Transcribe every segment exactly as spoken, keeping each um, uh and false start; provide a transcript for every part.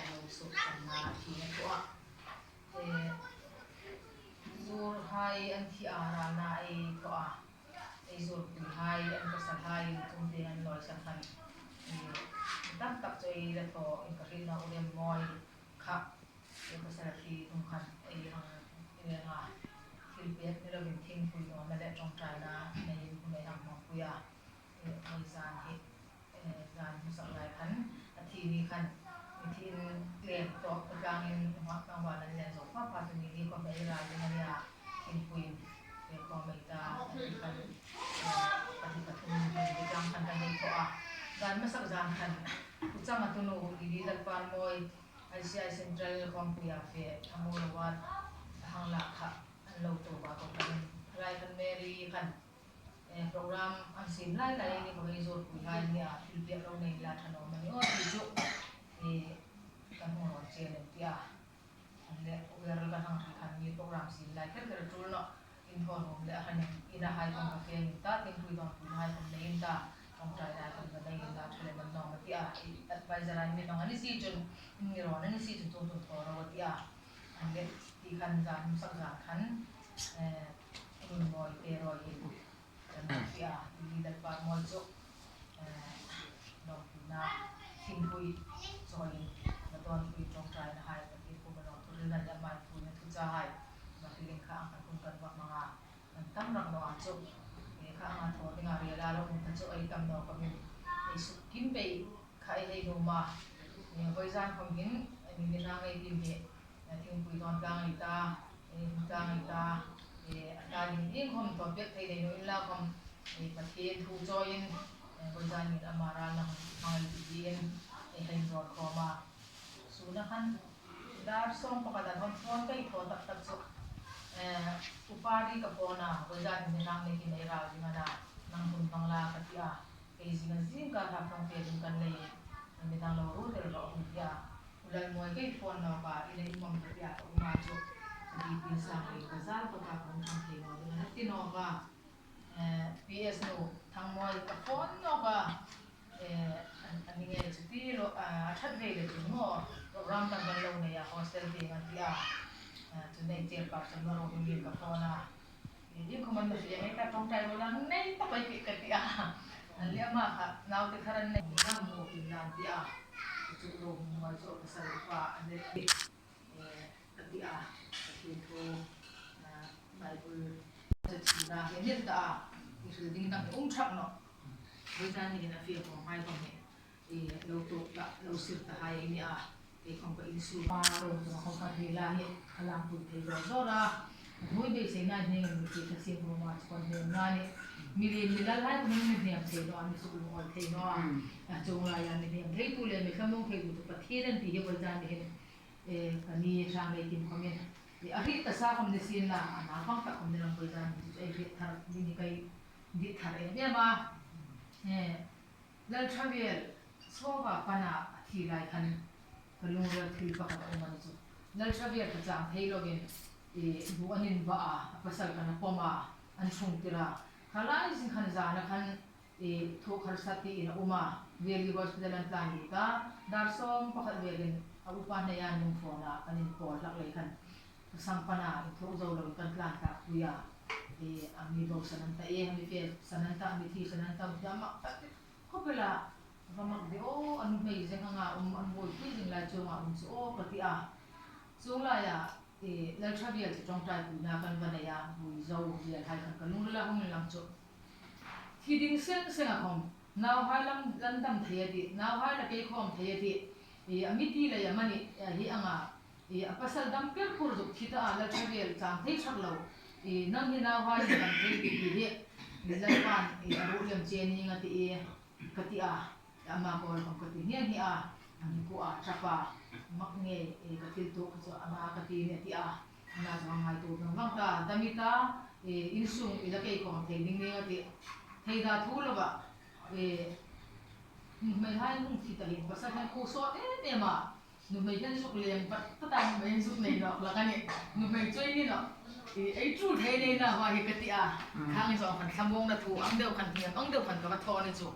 a lo suok ṭanna a thina thu a. Eh, zuorhai an thi a, ralna ei thaw a. Ei zuorpuihai, an pasalhai, tum te an lawi san khan. Eh, tam tak chu ei la thaw, in ka hrilna u Remmawi kha. Ei pasal a thi hnung khan, ei hang, ei hang a. Thil pek ni lovin thingpui nawna le ṭawngṭaina neiin hun ei hang hmangpui a. Eh, ei zan hi, eh, zan hmusak lai khan, a thi ni khan, mithi in tlem tawk ka tlangin, ngak tlangval an len zo pha pha chu ni ni khawm ei ral ding a nia, thingpuiin, eh, khawm ei ta, a thi khan, eh, pahni pathum ni ni tlang khan kan hei thaw a. Zan hmasak zan khan, Pu Changa tunu, Lily Lalparmawi, I C I Central khawmpuia fe, a mu lo a, a hang lak kha, an lo tawp a, ko kan, a lai khan Mary khan, eh, program an siem lai lai ni khawm ei zuorpuihai nia, thil pek lo nei la ṭha naw mani aw ti chu, eh, kan hung rawn che lem tia. An le, Uber kan hang hril khan mi program siem lai kher kher a ṭul nawh, in thaw nuom le a hang in a hai khawm ka fe in ta, thingpui dawnpuihai khawm nei in ta, ṭawngṭaihai khawm ka nei in la ṭha lem an nawm a tia. I advisor-hai mi hmang a ni si chun, in mi rawn a ni si chun, chuong chun thaw ro a tia. An le, ti khan zan hmusak zan khan, eh, Nunmawi te rawi in. Kan hmu tia, Lily Lalparmawi chu, eh, lawmpuina, thingpui chawiin, la dawnpui ṭawngṭainahai, Pathien kuoma lawmthu hrilna le maipuina thuchahai, va hrilin kha ang khan hun kan va hmang a, kan tam rak naw a chu, eh, kha anga thaw dinga rela lo um ta chu ei tam naw khawmin, ei suk kim pei kha ei hei nuom a, eh, vawizan khawm hin, eh, mi ni hrang ei tim hi, eh, thingpui dawn tlang ei ta, eh, hun tlang ei ta, eh, a ta ding ding khawm thaw pek thei nei naw inla khawm, eh, Pathien thu chawiin, eh, vawizan hin ama ralna hun hmang ei ti tiin, eh, hei rawn khawm a. Suna khan dar sawm pakhat an hon phone kei thaw tak tak chu, eh, Upa ri ka phone a, vawizan hin ni hrang nei hi nei ral ding a na, nang hun hmang la ka ti a. Kei zing a zing ka thap hnung te ding kan lei, midang lo ru tel rawh hun tia. U Lalmawi kei phone nawk a, i lei mawm ka tia ka um a chu. Ka bi pin sang lei ka zal tawka ka hung thang thei naw ding a na ti nawk a. Eh, P S nu Thangmawi ka phone nawk a. Eh, an, an ni ngei chu ti lo, a, a ṭhat vei le chu maw, program dang kan lo nei a, hostel tieng an ti a. Eh, chu nei chairperson Marawhmingin ka phone a. Iengkhawm an hriet ei ta, ṭawngṭai lo lang nei tak ei tih ka ti a. An le ama kha, naute thar an nei, lam lo kin lan ti a. Chu lo hmu mai chu ka sal pa an le, eh, ka ti a. Ka ti thu, ah, Bible, ka ti na, he nil ta a. I hril ding dang um thak nawh. Hoi ta ni na fia ko mai ko ni. I lo tuk ta, lo sir ta hai ni a. Kei khawm ka insur pa ro, tu khawm ka hri la hi, ka lang pui thei zawr zawr a. Hnui beiseina hning an mi ti ka sing ro ma chu kan hnem na ni. Mi lien mi lal hai khawm mi hnem thei naw a, mi suk lungawi thei naw a. Mm. A chung laia mi hnem theitu le mi thlamuong theitu chu Pathien an ti hi vawizan ni hin. E, ka ni hrang lei kim khawmin. E, a hriet ta sa khawm ni sien la, a naupang tak khawm ni ram vawizan ni chu ei hriet thar ding hi kei dit thar em em a. E, Lalṭhavel, Sawva pana a thi lai khan ka lungrila thil pakhat a um a ni chu. Lalṭhavel kha chang thei lovin, e, bu an inva a, a pasal khan a pawm a, an ṭhungtir a. Kha lai zing khan zana khan, e, thuok harsa tiin a um a. Valley Hospital an tlan lut a, dar sawm pakhat velin a upa hneia an phone a, kan inpawl hlak lei khan. Ka sang pana inthuok zo lovin kan tlan tlakpui a. E, a mi bo san an ta e, a mi fe san an ta, a mi thi san an ta, a mi ta mak tak khawp el a. Va mak de aw, an hmei zeng anga um, an buoipui zing lai chuonga um chu aw ka ti a. Chuong laia, e, Lalṭhavel chu ṭawngṭaipuina kan va nei a, bui zo vel hai khan ka lungrila hung inlang chu. Thi ding seng seng a khawm, nauhai lam, lam dam thei a tih, nauhai la kei khawm thei a tih, e, a mi ti lei amanih, e, hi anga, e, a pasal dam ker khur zuk thi ta a, Lalṭhavel chang thei ṭhak lo, e, nang hi nauhai la dam thei tih hi, e, Lalpan, e, a ruh lem che ning a ti e. Ka ti a, ama kawl khawm ka ti nghe nghe a, a mi ku a, ṭap a, mak ngei, e, ka thil tuok chu ama ka ti ni a ti a, ama chu a ngaituo vang vang ta, dam i ta, e, insung i la kei khawm thei ding ning a ti, thei da thu lova, E, nuhmei hai hung thi ta hin, pasal hai khuo sawt em em a. Nuhmei hian zuk lem pat pat a, nuhmei hian zuk nei nawk hlak a nih. Nuhmei chuan ni nawh. E, ei tul thei nei na hua hi ka ti a. Mm. Khang zawng khan thlamuongna thu ang deuh khan hniam ang deuh khan ka va thawn a chu.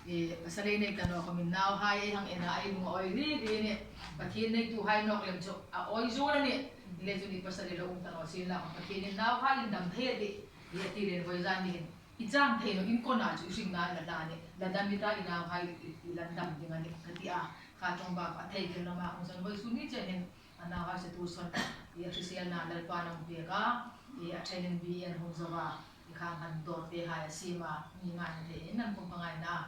E, pasal ei nei ta nawk khawmin nauhai ei hang en a, ei lung a awi ri ri a nih. Pathian neituhai nawk lem chu a awi zual a nih. Le chu ni pasal ei lo um ta naw sin la, Pathianin nauhai in dam thei a tih. E, a ti len vawi zan ni hin. I chang thei naw, in kona chu i hringna la ta a nih, la dam i ta, i nauhai i, i la dam ding a nih ka ti a. Kha ṭawng bak a thei kher lama hung chuan vawisun ni chen hin a nauhai chu tu sawn i a hriselna Lalpan a hung pek a, i a ṭhenin B A an hung zo a, i khang khan dawrte hai a siem a, mi ngaina thei in an pawm ka ngaina a.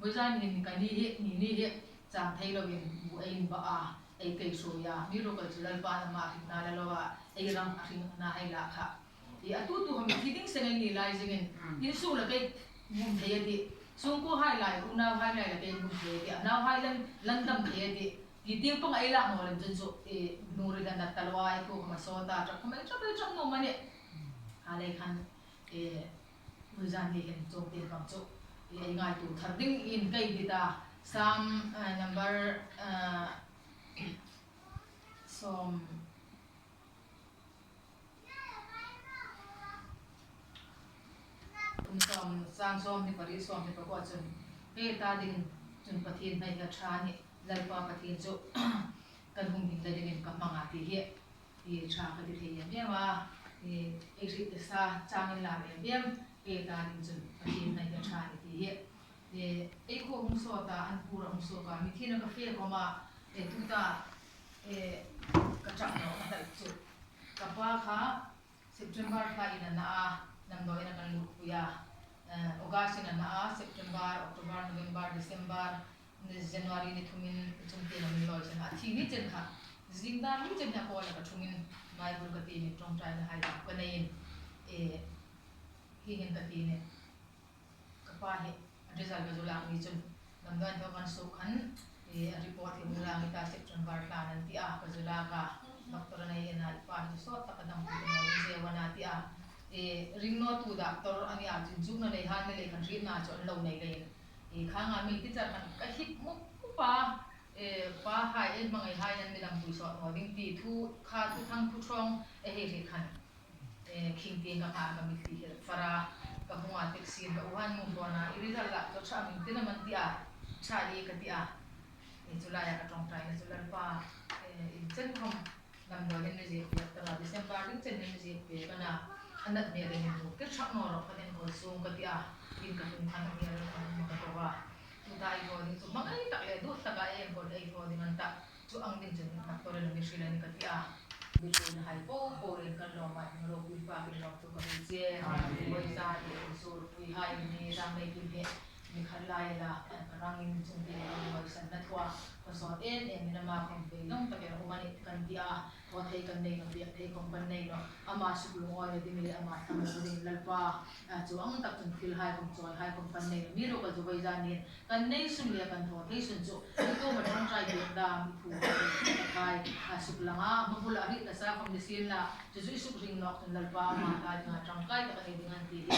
Vawi zan hin ka ni hi, ni ni hi chang thei lovin bu ei inbah a, ei kei hruai a, mi ruok chu Lalpan ama hringna la lo a, ei ram a hringna hai la kha. I a tu tu hawm thi ding seng ei ni lai zingin, mm, insung la kei ngum thei a tih. Sungkuo hai lai, unau hai lai la kei ngum thei a tih. A nauhai lan, lan dam thei a tih. Ti tieng pang ei lak naw lem chun chu, i, hnung ri dan a ta lo a, i khuo khawm a sawt a, ṭap khawm ei ṭap, ei ṭap naw ma nih. A lei khan, e, vawi zan ni hin chuong tieng pang chu, i, ei ngaituo thar dingin kei dit a. Psalm, eh, number, eh, sawm, Kum sawm, chang sawmhni pariet, sawmhni pakua chun, Hei ta ding chun Pathien hnaih a ṭha a nih, Lalpa Pathien chu kan hung hming ta dingin ka hmang a ti hi, i ṭha ka ti thei em em a, i, ei hriet sa changin lam em em, Hei ta ding chun Pathien hnaih a ṭha a nih ti hi. E, ei khuo hung sawt a, an pur a hung sawk a, mithiin ka fe khawm a, e, tuta, e, ka ṭap naw a hlak chu. Ka pa kha September thlain a na a, Namdawiin a kan lutpui a. E, August-in a na a, September, October, November, December, January ni thumin chungtieng a min lawisan a. A thi ni chen kha, zing dar ni chen hi a kawla ka ṭhungin, Bible ka ti, mi ṭawngṭaina hai ka neiin, e, hi hin ka ti a nih. Ka pa hi a result ka zu lak ni chun, Namdawiin thaw kan suok khan, e, a report hi hung lang i ta, September thla an ti a, ka zu lak a, doctor-in a en a, i pa hi sawt tak a dam pui ta naw, in zeu a na ti a. E, ringnawtu doctor a ni a, chun chukna nei han ni lei khan hrietna chu an lo nei leiin. E, khang a mi teacher khan ka hip mup mup a, e, pa hai, ei hmangaihai an mi dam pui sawt naw ding ti thu kha, thuthang thu ṭhawng ei hei hriet khan. E, khing tieng ka hma ka mit hi hel far a, ka hung a taxi-in ka u han hmu pawn a, i result la tawh ṭha min tina man ti a, ṭha e ka ti a. E, chu laia ka ṭawngṭaina chu Lalpa, e, in chen khawm Namdawiin mi ziek pek ta a, December ding chen mi ziek pek a na, a nat hmel in hmu kir ṭhak naw rawh, ka enkawl sung ka ti a, in ka hung khan a hmel ka hung ka ko a. Tuta ei thaw ding chu hmangai tak le duh taka ei enkawl ei thaw ding an ta. Chu ang ding chun doctor-in a mi hril a nih ka ti a. Bitlawina hai po po le kan lawm a, hming ropui pa kin lawm tu ka hei che. Amen. Vawi zan ni insur pui hai ni rang nei kim he. Mi khat lai la, ka rangin chungtieng lo vawisanna thua. Ka sawt em em in ama khawm beidawng takin a um a nih kan ti a. Thaw thei kan nei naw, biak thei khawm kan nei naw. Ama suk lungawi ding le ama thlang ding Lalpa. A, chuong tak chun thil hai khawm, chawi hai khawm kan nei naw. Mi ruok chu vawi zan ni kan nei sun le kan thaw thei sun chu, i tuam a ṭawngṭai pek dam, i thu hai, a suk langa, hma bula hriet nasa khawm ni sien la, chu chu i suk ring nawk chun Lalpa ama ta dinga ṭangkai tak a ni ding an ti hi.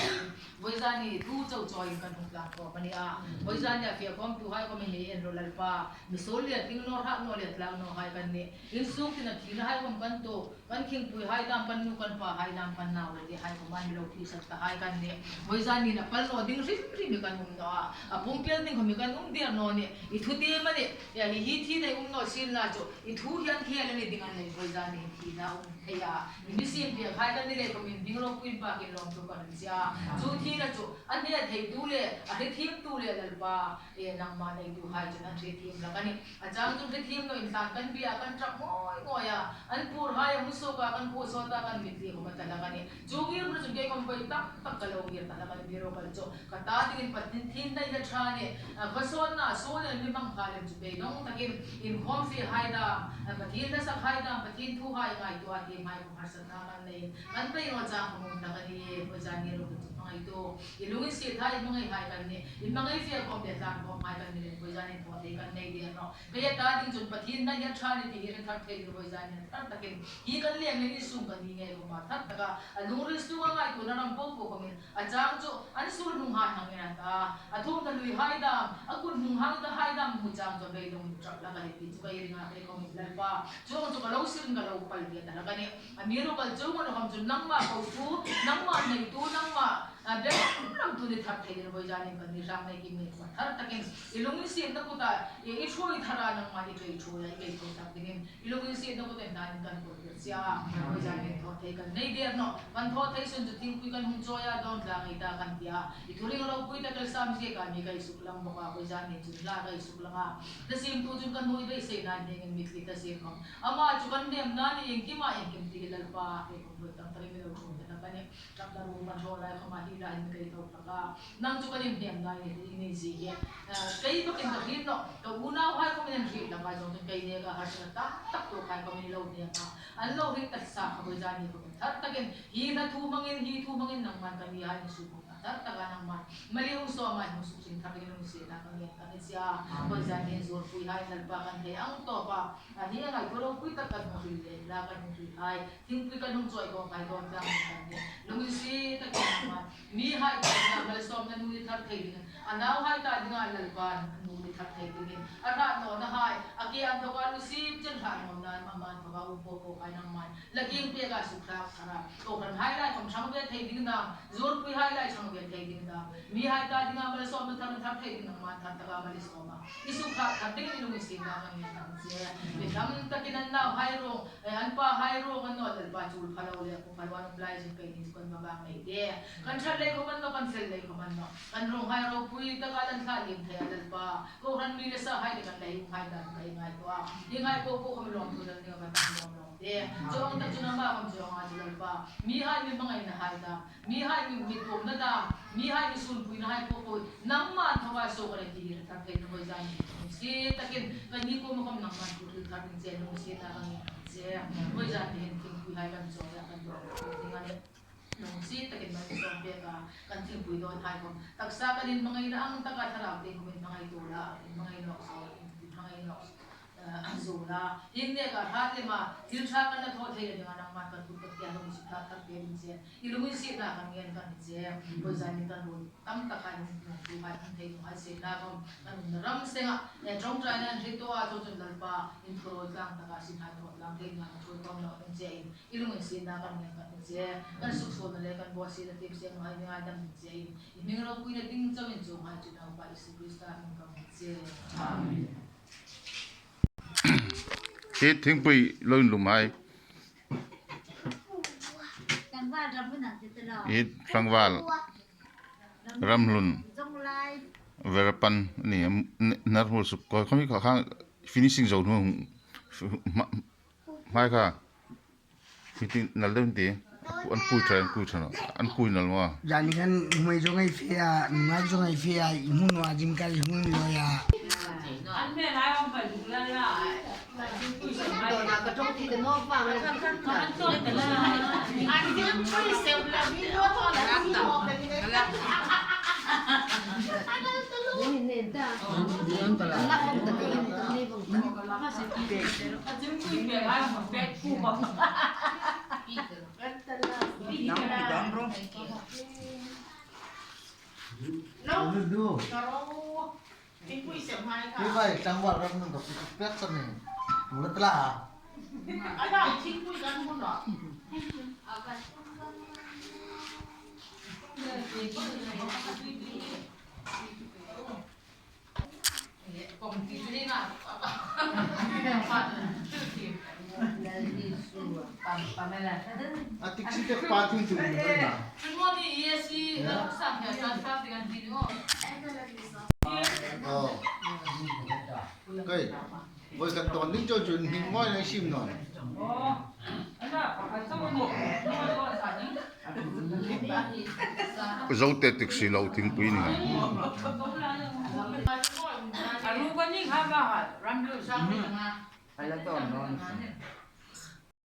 Vawi zan ni thu chau chawiin kan hung tlang khawm a ni a. Vawi zan nia fe khawmtuhai khawm hi en rawh Lalpa, mi suol le tling naw, hrah naw le tlak naw hai kan nih. Insung tina thina hai khawm kan tuok, kan khingpui hai dam, kan nu kan pa hai dam, kan nau le te hai khawm an mi lo phi sak ta hai kan nih. Vawi zan ni a pal naw ding hrim hrim hi kan um naw a. A pung pel ding khawm hi kan um der naw nih. I thu te mani, ya, hi hi thi nei um naw sien la chu, i thu hi an khel a ni ding an nei, vawi zan ni thina um thei a. Mi siem pek hai kan ni le khawm in ding lo puin pa kin lawm tu kan sia. Chu thina chu, a hne thei tu le, a hre thiem tu le Lalpa, e, nangma nei tu hai chun an hre thiem hlak a nih. A chang chun hre thiem naw in tlan kan bia kan ṭap ngawi ngawi a. An pur hai a hmu suok a, kan khuo sawt a, kan mit ti khawm a ta hlak a nih. Chu ngirna chun kei khawm poi tak tak ka lo ngir ta hlak a nih, mi ruok chu. Ka ta dingin Pathien hnaih a ṭha a nih. A, khawsawtna, suol le mi hmang kha lem chu beidawng takin inkhawm fe hai dam, a, Pathien hla sak hai dam, Pathien thu hai ngaituo a tiem hai khawm harsatna kan nei. Kan pei naw chang khawm um hlak a nih, vawi zan ni ruok chu. Hmangai tu, i lunginsiet hai hmangai hai kan nih, i hmangai fe khawm le tlan khawm hai kan nih le, vawi zanin thaw thei kan nei der nawh. Kei a ta ding chun Pathien na hi a ṭha ni ti hi hre thar thei ding vawi zanin thar takin hi kan leng le ni sung kan ni ngei khawma thar taka a lungril sunga ngaituona ram po po khawmin a chang chu an sur hnung hai hang en a ta, a thumna lui hai dam, a kut hnung hang ta hai dam hmu chang chu a beidong ṭap hlak a ni ti chu ka ring a, kei khawmin Lalpa, chuong chu ka lo sir, ka lo pal ve ta hlak a nih. Amiruokchu ngun khawm chun nangma kotu, nangma neitu, nangma, a, bek lamtu ni thar thei dingin vawi zanin kan ni hrang nei kim nei khawm thar takin i lunginsietna kuta i, i ṭhuoi thara nangma i kei ṭhuoi a, i kei ṭhuoi thar dingin i lunginsietna kuta hnain kan kawlpui che a. Vawi zanin thaw thei kan nei der nawh. Kan thaw thei sun chu thingpui kan hung chawi a, dawn tlang ei ta kan ti a. I thuring ropui tak el sam zieka mi ka insuklang bawk a, vawi zanin chun hla ka insuklang a. Hla siemtu chun kan hnuoi beiseina hmingin mi tlit a siem khawm, ama chu kan hnemna ni iengkima iengkim ti hi Lalpa, kei khawm hnuoi tam takin mi lo ṭhuoi ta hlak a nih. Ṭap la ruom a ṭhaw lai khawma hi lai hin kei thaw hlak a. Nang chu kan inhnemna i ni zie hi, a, kei bawkin ka hriet nawh, ka unauhai khawmin an hriet hlak a, chuongchun kei neka harsatna tam tak tuokhai khawmin i lo hnem a, an lo hriet ta sa kha vawi zanin khawmin thar takin hi hla thu hmangin, hi thu hmangin nangman kan nihai insuk thar taka nangman mal hung sawm a, hung suk sin thar takin lunginsietna ka ngen kan ni che a. Vawi zanin zuorpuihai Lalpa kan thei ang tawpa, a, hi a ngaituo ropui tak kan hung hril le, la kan hung hrilhai, thingpui kan hung chawi khawmhai dawn tlang kan nih. Lunginsiet takin nangman mihai ta dinga malsawmna nu ni thar thei dingin, a nauhai ta dinga Lalpa nu ni thar thei dingin, a hrat nawnahai, a ke an thoka lu sip chen hrat nawna, ama thoka um po po hai nangman la kieng peka suk hlak thar a, kohranhai lai khawm ṭhang ve thei ding dam, zuorpuihai lai ṭhang ve thei ding dam, mihai ta dinga malsawmna thar, thar thei ding nangman thar taka mal i sawm a, i suk hlak thar dingin i lunginsietna ka ngen kan che. Mi tam takin an nauhai ruong, eh, an pahai ruong an naw Lalpa chul pha lo le, ku pha lo an um lai zing pei ni chu kan va vang nei de. Kan ṭhat lei khawm an naw, kan fel lei khawm an naw, kan ruonghai ropui taka an thlalim thei a Lalpa. Kohran mi le sahai le kan lei umhai dan ka ngaituo a. Hienghai po po khawm lawmthu dal ding a va tam lawm lawm de. Chuong tak chun ama khawm chuong a chu Lalpa, mihai mi hmangainahai dam, mihai mi, mi tuomna dam, mihai mi sunpuinahai po po nangman thawa suok a ni ti hi thar thei dingin vawi zanin lunginsiet takin kan ni kuoma khawm nangman thu hril thar ding che, lunginsietna ka ngen che. Vawi zanin thingpuihai kan chawi a, kan dawn ding a nih. Lunginsiet takin mal i sawm pek a, kan thingpui dawnhai khawm taksa kan inhmangaina ang taka thlarau te khawm inhmangai tuola, inhmangai nawk zo, inhmangai nawk, eh, zo la. Hieng neka hrat lema thil ṭha kan la thaw thei le dinga nangman kan kut ka tia lo mi suk hlak thar pek ding che. I lunginsietna ka ngen kan ni che. Vawi zanin kan ruol tam takhai hung, hung, hung, hung thei hung hai sienla khawm kan umna ram senga, eh, ṭawngṭaina an hriet tawh a, chuongchun Lalpa, in thurawi tlang taka sinhai thaw tlang thei dinga ka ṭhuoi khawm lo kan che in. I lunginsietna kan ngen kan ni che. Kan suksuolna le kan bawsietna tip seng hai mi ngaidam ding che in, i hming ropuina ding chauin chuonghai chu Naupa Isu Krista hmingin kan ngen che. Amen. Hi thingpui lo inlum hai. Hi tlangval. Ramhlun. Verapan ni, n-, nar hmul suk ko, khami kha, kha finishing zo hnu, ma, mai kha. Meeting nal deuh ti, an kui ṭha, an kui ṭha naw, an kui nal maw. Zani khan hmei zo ngai fe a, ngai zo ngai fe a, i hmu naw a, zingkar i hmu naw a. Hi vai, tlangval ram nun ka pi pek sa ni. Mula tla. Ala, thingpui kan hmu naw. A tiksi te pa thing tu ni na. Oh. Kai. Voi kan ton ding chau chun hing moi nang sim non. Zote tiksi lo thingpui ni. Ala ton non.